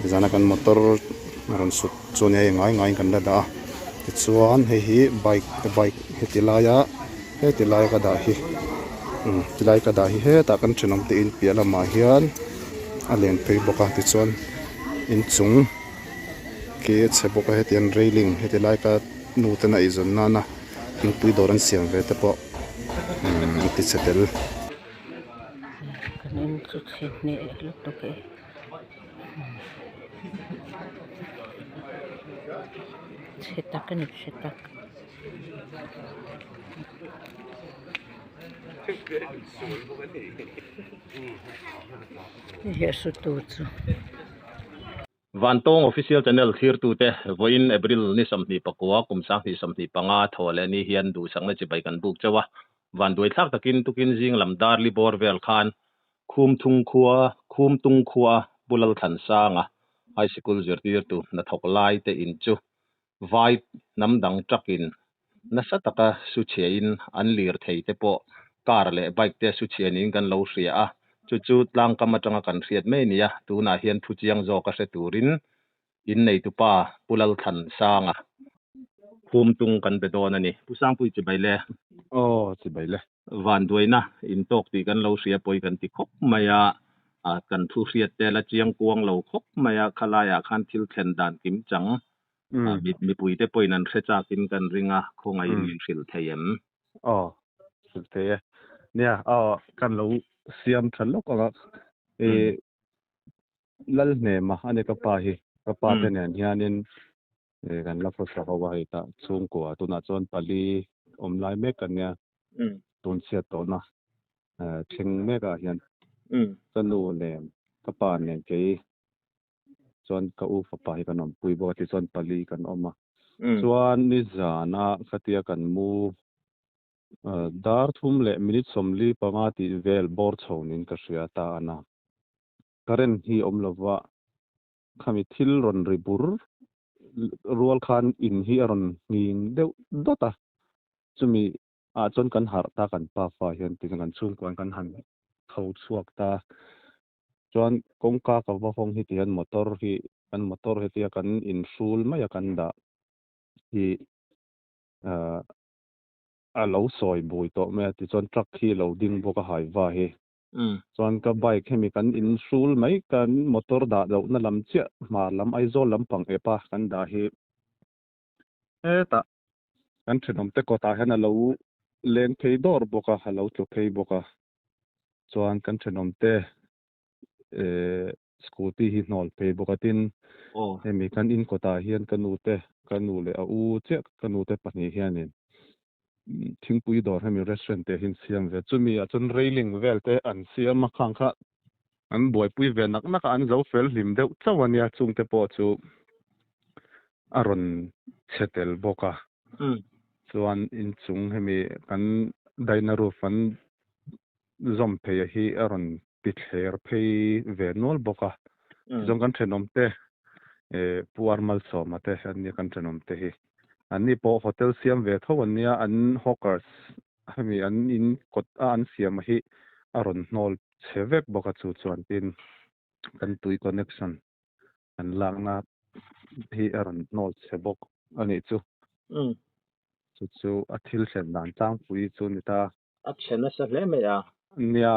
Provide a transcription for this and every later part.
Nizana kan motor rawn sut chu nia hei ngai ngaiin kan la dah a tichuan hei hi bike bike heti laia heti laia ka dah hi umm tilai ka dah hi hetah kan thenawm te in piah lamah hian a len phei bawk a tichuan inchung khi a chhe bawk a heti hian railing heti lai ka nu tena eizawn nana thingpui dawr an siam ve te pawh umm a ti chhe tel. Kan in chu chhe hneh lutuk e chhe tak a ni chhe tak. Hei a hru tu chu. Vantawng Official Channel thlirtute vawiin April ni 24 kum 2025 thaw leh ni hian duhsakna chibai kan buk chauh a. Vanduai thlak takin tukin zing lam dar li bawr vel khan Khumthung khua Khumtung khua Pu Lalthansanga High Sikul zirtirtu hnathawk lai te in chu vai hnam dang takin nasa taka su chhiain an lir thei te pawh car leh bike te su chhia niin kan lo hria a, chu chu tlangkam atanga kan hriat mai a ni a, tunah hian thu chiang zawk a hre turin inneitupa Pu Lalthansanga Khumtung kan be dawn a ni. Pu Sangpui chibai le. Aw chibai le. Vanduaina intawk tih kan lo hria pawi kan ti khawp mai a, kan thu hriat te la chiang kuang lo khawp mai a, khalaiah khan thil thlen dan kim chang mipui te pawhin an hre chakin kan ring a, khawngaihin min hrilh thei em? Aw, hrilh thei e. Nia, aw kan lo siam tha lawk ang a, i Lalhnema a ni ka pa hi, ka pa te nen hianin kan la khawsa ho a hei tah chhungkua tunah chuan pali awm lai mek kan nia tun chhiat tawhna thleng mekah hian ka nu nen ka pa nen kei chuan ka u fapa hi kan awmpui bawk a tichuan pali kan awm a chuan nizana khatia kan mu dar thum leh minute 45 tih vel bawr chho niin ka hria ta ana current hi awm lova Khami thil rawn ri bur rual khan in hi a rawn nghing deuh dawt a, chumi ah chuan kan harh ta kan pa fa hian ti chuan kan chhungkuan kan han tho chhuak ta, chuan kawngka ka va hawng hi ti hian motor hi kan motor hetia kan inhrul mai a kan dah hi ah a lo sawi bui tawh mai a tichuan truck hi a lo ding bawk a haiva hi. Chuan ka bike hemi kan in hrul mai kan motor dah lohna lam chiah hmar lam Aizawl lampang ep a kan dah hi hetah kan thenawm te kawtah hian a lo leng phei dawr bawk a a lo tlu phei bawk a chuan kan thenawm te eh scooty hi hnawl phei bawk a tin hemi kan in kawtah hian ka nu te ka nu leh a u chiah ka nu te pahnih hianin thingpui dawr hemi restaurant te hi an siam ve chumi ah chuan railing vel te an siam a khang kha an buaipui ve nak nak a an zo fel hlim deuh chauh a nia chung te pawh chu a rawn chhe tel bawk a chuan inchung hemi kan dahna roof an zawm phei a hi a rawn ti thler phei ve nual bawk a tichuan kan thenawm te eh Pu Armalsawma te an nia kan thenawm te hi an ni pawh hotel siam ve tho an nia an hawkers hemi an in kawt a an siam a hi a rawn hnawl chhe vek bawk a chu chuan tin kan tui connection an lakna hi a rawn hnawl chhe bawk a nih chu chu chu a thil thlen dan tlangpui chu ni ta. A chhe nasa hle mai a. Nia,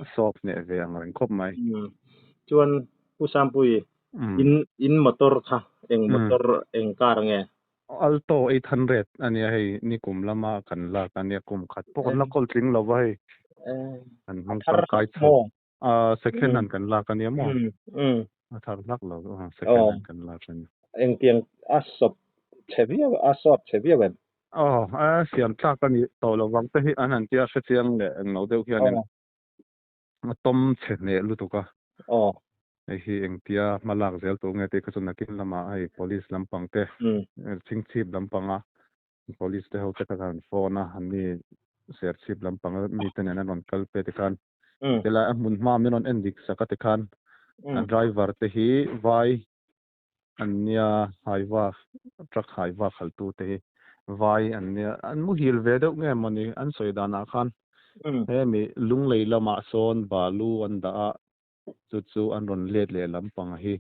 a sawp hneh ve ang reng khawp mai. Chuan Pu Sampui, in in motor kha eng motor eng car nge? Alto 800 a nia hei, nikum lama kan lak a nia, kum khat pawh kan la kawl tling lo va hei. Kan hmang tangkai chho. Second hand kan lak a nia maw? A thar hlak lo, second hand kan lak a nia. Engtiang a sawp chhe viau, a sawp chhe viau em? Aw, a siam tlak a nih tawh lo vang te hi an han tia hre chiang leh eng lo deuh hianin a tawm chhe hneh lutuk a. Aw. Hei hi engtia hma lak zel tur nge tih kha chu nakin lamah hei police lampang te, chhingchhip lampanga police te ho te kha an phone a, anni serchhip lampanga mite nen an rawn kal pe tikhan tilai a hmun hma min rawn en dik sak a tikhan a driver te hi vai an nia haiva truck haiva khaltu te hi vai an nia an muhil ve deuh nge mawni an sawi danah khan hemi lunglei lamah sawn balu an dah a chu chu an rawn let leh lampang hi.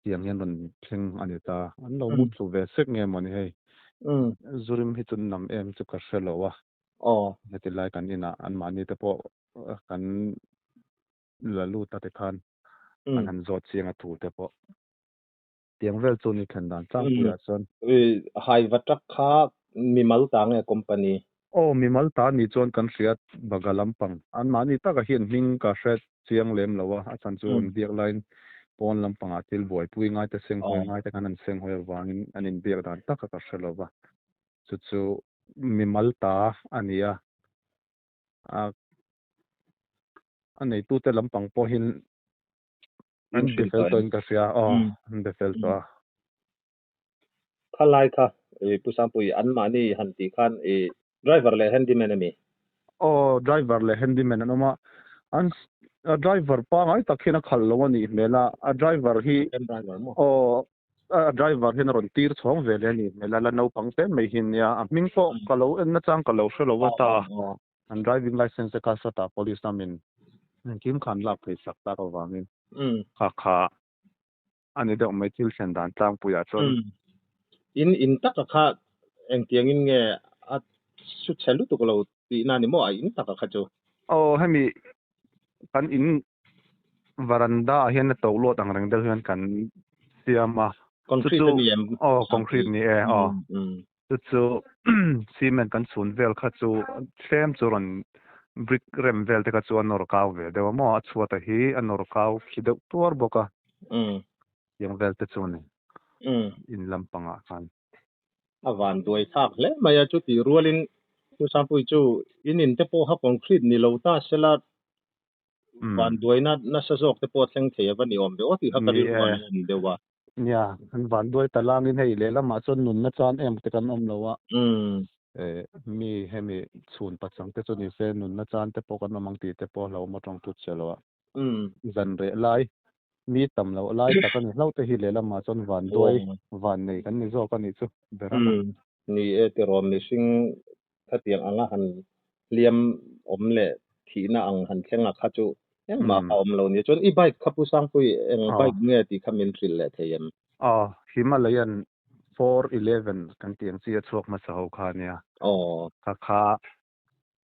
Tiang hian rawn thleng a ni ta. An lo mu thlu ve sek nge mawni hei. Zurim hi chu nam em chu ka hre lo a. Heti lai kan inah anmahni te pawh kan la lut a tikhan an han zawt chiang a thu te pawh. Tiang vel chu ni thlen dan tlangpuiah chuan. Haiva truck kha mimal ta nge company? Aw mimal ta ni chuan kan hria Baga lampang. Anmahni taka hian hming ka hre chiang lem lo a, a chhan chu an biak laiin pawn lampangah thil buaipui ngai te senghawi ngai te khan an senghawi avangin an inbiak dan taka ka hre lo va. Chu chu mimal ta a ni a, a neitute lampang pawhin An be fel tawh in ka hria aw an be fel tawh a. Kha lai kha i Pu Sangpui an mahni han tih khan i driver leh handyman a mi? Aw driver leh handyman an awm a, an driver pangai tak hian a khalh lo a nih hmel a, a driver hi aw a driver hian a rawn tir chhawng ve leh a nih hmel a, la naupang te mai hi nia, a hming pawh ka lo en nachang ka lo hre lo a ta. An driving license te kha sawtah police lamin engkim kha an lak phei sak tak avangin kha kha a ni deuh mai thil thlen dan tlangpuiah chuan. In in taka kha engtiangin nge a su chhe lutuk lo tihna ni maw a in taka kha chu? Aw hemi kan in varanda ah hian a to luat ang reng deuh hian kan siam a. Concrete a ni em? Aw concrete ni e aw. Chu chu cement kan chhun vel kha chu tlem chu rawn brick rem vel te kha chu a nawr kau ve deuh a maw a chhuat a hi a nawr kau khi deuh tuar bawk a tiang vel te chu a ni in lampangah khan. A van duai thlak hle mai a chutih rualin Pu Sangpui chu in in te pawh kha concrete ni lo ta sela van duaina nasa zawk te pawh a thleng thei a va ni awm ve aw tih kha ka rilru a lo awm deuh a. Nia, kan vanduai ta langin hei lehlamah chuan nunna chan em te kan awm lo a. Mi hemi chhun pachang te chu ni se nunna chan te pawh kan awm ang tih te pawh a hlauhawm atang tut che lo a. Zan reh lai, mi tam loh lai tak a ni hlauh te hi lehlamah chuan vanduai van nei kan ni zawk a nih chu ber a. Ni e tiraw mihring Khatiang anga han hliam awm leh thihna ang han thleng a kha chu engmah kha awm lo nia. Chuan i bike kha Pu Sangpui eng bike nge tih kha min hrilh leh thei em? Aw, Himalayan 411 kan tih ang chi a chhuak hmasa ho kha nia. Aw. Kha kha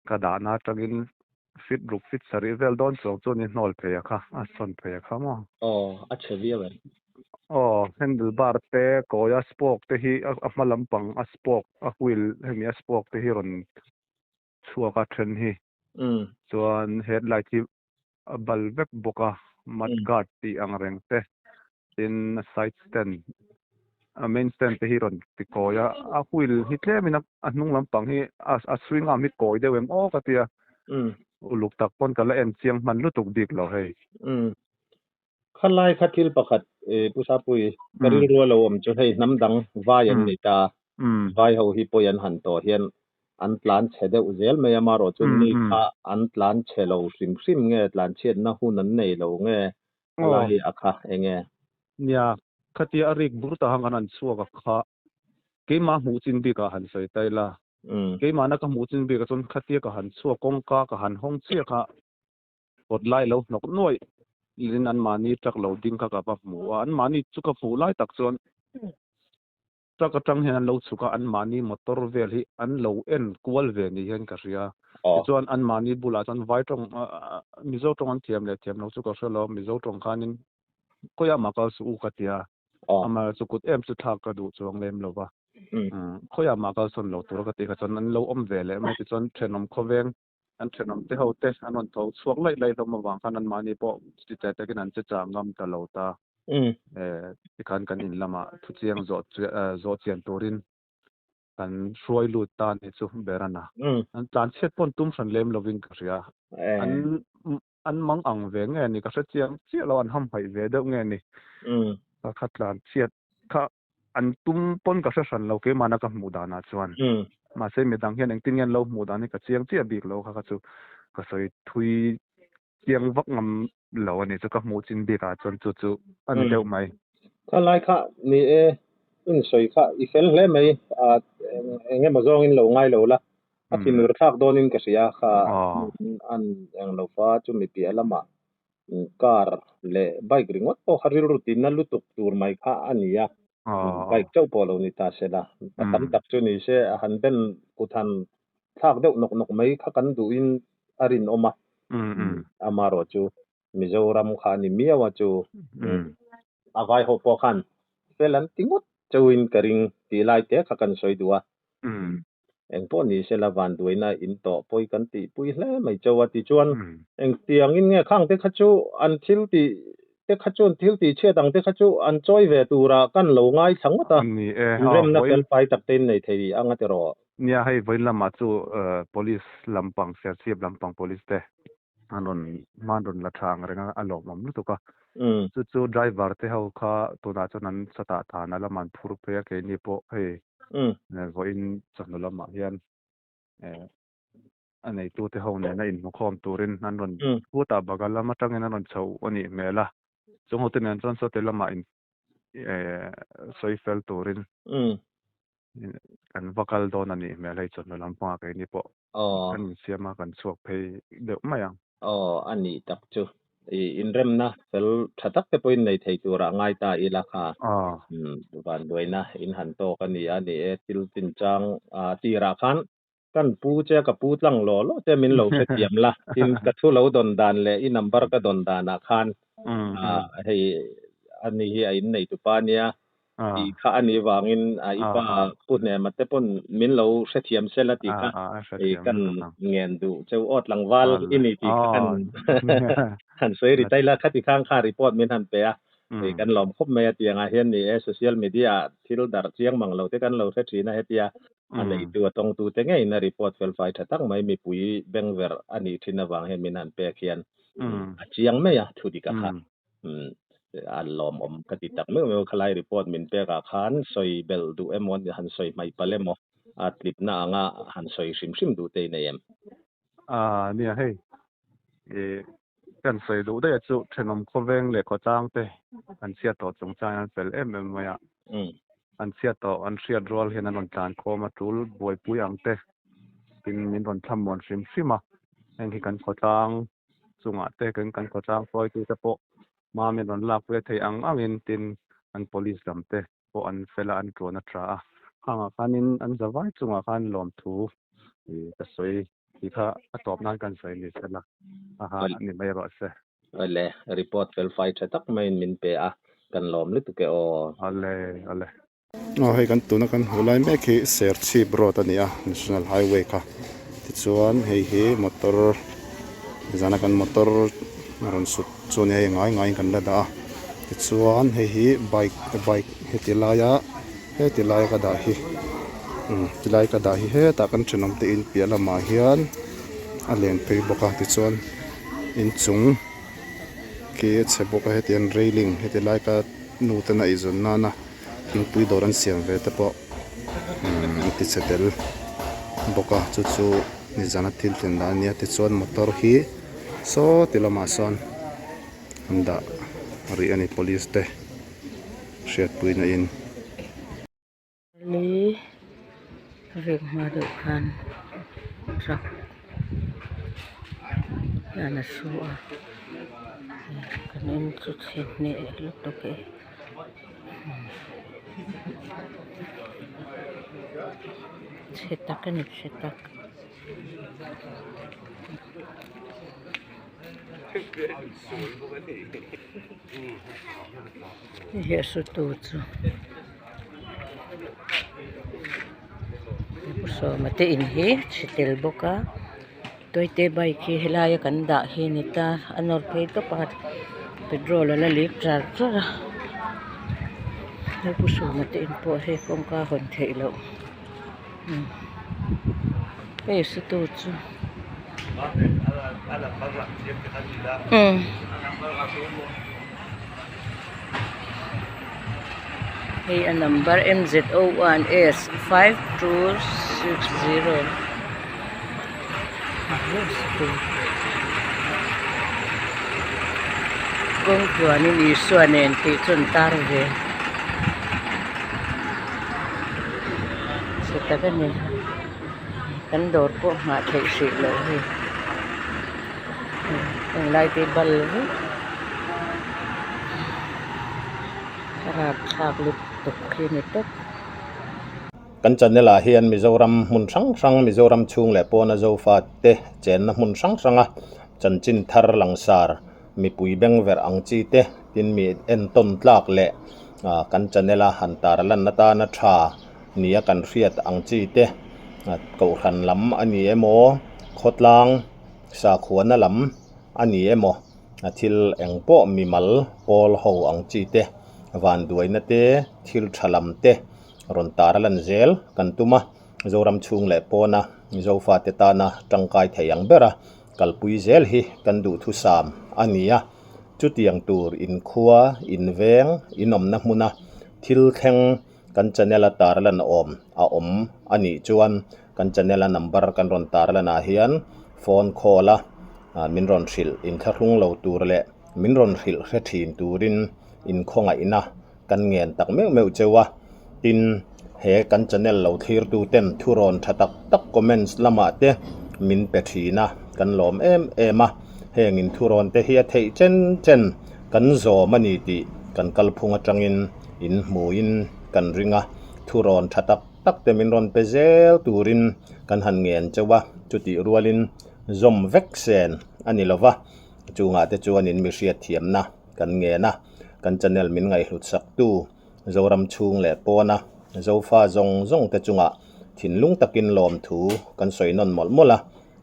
ka dahna atangin fit ruk fit sarih vel dawn chuang chuan i hnawl phei a kha, a sawn phei a kha maw? Aw, a chhe viau em? Aw, handle bar te, kawia spoke te hi a hma lampang a spoke, a wheel hemi a spoke te hi rawn chhuak a then hi. Chuan headlight hi a bal vek bawk a, mud guard tih ang reng te, tin side stand, a main stand te hi rawn ti kawi a, a wheel hi tlemin a hnung lampang hi a swing arm hi kawi deuh em aw ka tia, uluk tak pawn ka la en chiang hman lutuk bik lo hei. Khalai kha thil pakhat Pu Sapui ka rilru a lo awm chu hei hnam dang vai an ni ta, vai ho hi pawi an han tawh hian an tlan chhe deuh zel mai a, marawh chu mi kha an tlan chhe lo hrim hrim nge tlan chhiatna hun an nei lo nge khalai a kha enge? Nia, khatia a rik bur ta hang an han chhuak a kha keimah hmuh chin bikah han sawi ta ila, keimahna ka hmuh chin bikah chuan khatia ka han chhuak kawngka ka han hawng chiah kha Kawt lai lo hnawk nuaih in anmahni truck lo ding kha ka va hmu a, anmahni chu ka hmuh lai tak chuan truck atang hian an lo chhuk a, anmahni motor vel hi an lo en kual ve ni hian ka hria. Tichuan anmahni bulah chuan vai tawng Mizo tawng an thiam leh thiam lo chu ka hre lo, Mizo tawng khanin khawiah mah kal suh u ka ti a, amah chu kut em chu thlak ka duh chuang lem lo va, khawiah mah kal sawn lo tur ka tih kha chuan an lo awm ve leh mai tichuan thenawm khawveng An thenawm te ho te an rawn tho chhuak laih laih hlawm avang khan anmahni pawh chuti teh takin an che chang ngam ta lo ta. Tikhan kan in lamah thuchiang zawh chian turin kan hruai lut ta ni chu Berana. An tlan chhiat pawn tum hran lem lovin ka hria. An an mang ang ve nge ni ka hre chiang chiah lo an hamhaih ve deuh nge ni. Ka kha tlan chhiat kha an tum pawn ka hre hran lo keimahna ka hmuh danah chuan. Mahse midang hian engtin nge an lo hmuh dan hi ka chiang chiah bik lo kha kha chu ka sawi thui chiang vak ngam lo a ni chu ka hmuh chin bikah chuan chu chu a ni deuh mai. Kha lai kha ni e in sawi kha i fel hle mai a eng emaw zawngin lo ngai lo la a thinur thlak dawnin ka hria kha an eng lo fa chu mi piah lamah. Car leh bike ringawt pawh kha rilru tinna lutuk tur mai kha a ni a, bike chauh pawh lo ni ta se la, a tam tak chu ni se a han ben kut han thlak deuh nawk nawk mai kha kan duhin a rinawm a, amaherawh chu Mizoram kha a ni miau a chu a vai ho pawh khan fel an ti ngawt chauhin ka ring tih lai te kha kan sawi duh a. Engpawh ni sela vanduaina in tawh pawi kan tihpui hle mai chauh a tichuan engtiangin nge khang te kha chu an thil tih te kha chu an thil tih chhiat ang te kha chu an chawi ve tura kan lo ngaithla ngawt a, Ni e, inremna fel fai tak te in nei thei ang a ti rawh. Nia hei vawiin lamah chu police lampang Serchhip lampang police te an rawn hman rawn la tha ang reng a, a lawmawm lutuk a. Chu chu driver te ho kha tunah chuan an satah tan a lamah an phur phei a, keini pawh hei vawiin chawhnu lamah hian a neitu te ho nena inhmukhawm turin an rawn phut a, Baga lam atangin an rawn chho a nih hmel a. Chung ho te nen chuan sawti lamah in sawi fel turin kan va kal dawn a nih hmel hei chawhnu lampangah keini pawh. Kan insiam a, kan chhuak phei deuh mai ang. Aw, a nih tak chu. I inremna fel tha tak te pawhin nei thei turah ngai ta ila kha. Vanduaina in han tawk a ni a, ni e, thil chinchang tirah khan kan pu che ka pu tlang law law che min lo hrethiam la, tin ka thu lo dawn dan leh i number ka dawn danah khan hei ani hi a innei tupa nia tih kha a nih vangin a i pa Pu Hnema te pawn min lo hrethiam sela tih kha i kan ngen duh cheu aw tlangval i ni tih kha kan han sawi ri taila khati khang kha report min han pe a hei kan lawm khawp mai a tiangah hian ni e social media ah thil darh chiang mang lo te kan lo hre thin a hetia a neitu a tawngtu te ngeiin a report felfai tha tak mai mipui bengverh a nih thin avang hian min han pek hian a chiang mai a thu dik a kha. A lawmawm ka ti tak meuh meuh khalai report min pek ah khan sawi belh duh emaw han sawi hmaih palh emaw a tlipna anga han sawi hrim hrim duh te i nei em? Nia hei i kan sawi duh daih a chu thenawm khawveng leh khawtlang te an chhiat tawh chungchang an fel em em mai a, an chhiat tawh an hriat rual hian an rawn tlan khawm a tul buaipui ang te tin min rawn thlamuan hrim hrim a, heng hi kan khawtlang chungah te kan kan khawtlang hruaitute pawh hma min rawn lak ve thei ang angin tin an police lam te pawh an fel a an tuan a tha a hangah khanin an zavai chungah khan lawmthu ih ka sawi tih kha a tawp nan kan sawi ni sela aha a ni mai rawh se. Awle report fel fai tha tak maiin min pe a kan lawm lutuk e aw. Awle awle. Aw hei kan tuna kan hmuh lai mek hi Serchhip road a ni a National Highway kha tichuan hei hi motor zana kan motor a rawn sut chu a nia hei ngai ngaiin kan la dah a tichuan hei hi bike bike heti laia heti laia ka dah hi umm tilai ka dah hi hetah kan thenawm te in piah lamah hian a len phei bawk a tichuan inchung khi a chhe bawk a heti hian railing heti lai ka nu ten a eizawn nana thingpui dawr an siam ve te pawh an ti chhe tel bawk a chu chu nizana thil thlen dan a nia tichuan motor hi saw ti lamah sawn an dah rih a ni police te hriatpuina in. Li vek hma deuh khan truck hian a su a kan en chu chhe hneh lutuk e chhe tak a ni chhe tak. Hei a su tu chu pu sawma te in hi chhe tel bawk a tawite bike hi helaia kan dah hi a ni ta a nawr phei tawp a petrol a la lik char char a pu sawma te in pawh hei kawngka hawn theih loh. Hei su tu chu hei a number M Z O one S five two six zero kawng tluanin Isua nen tih chu an tar ve. Chhe tak a ni kan dawr pawh nghah theih hrih loh hei englai te bal vek. A rapthlak lutuk khi ni tawp. Kan channel ah hian Mizoram hmun hrang hrang, Mizoram chhung leh pawna Zofa te chenna hmun hrang hranga chanchin thar langsar mipui bengverh ang chi te tin mi entawn tlak leh kan channel a han tar lan atana tha nia kan hriat ang chi te kohhran lam a ni emaw khawtlang sakhuana lam a ni emaw a thil eng pawh mimal pawl ho ang chi te vanduaina te thil tha lam te rawn tar lan zel kan tum a Zoram chhung leh pawna Zofate tana tangkai thei ang ber a. Kalpui zel hi kan duhthusam a ni a, chutiang tur inkhua, inveng, inawmna hmuna thil thleng kan channel a tarlan awm a awm a nih chuan kan channel a number kan rawn tarlanah hian phone call a min rawn hrilh inthlahrung lo tur leh min rawn hrilh hre thin turin inkhawngaihna kan ngen tak meuh meuh cheu a, tin he kan channel lo thlir tu ten thurawn tha tak tak comments lamah te min pe thin a, kan lawm em em a, heng in thurawn te hi a theih chen chen kan zawm a ni tih kan kalphung atangin in hmuin kan ring a, thurawn tha tak tak te min rawn pe zel turin kan han ngen cheu a, chutih rualin zawm vek sen a ni lova, chungah te chuan in mi hriatthiamna kan ngen a. Kan channel min ngaihhlut sak tu Zoram chhung leh pawna Zofa zawng zawng te chungah thinlung takin lawmthu kan sawi nawn mawlh mawlh a,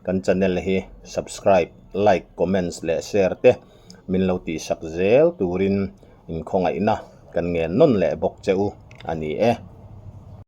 kan channel hi subscribe, like, comments leh share te min lo tihsak zel turin inkhawngaihna kan ngen nawn leh bawk che u a ni e.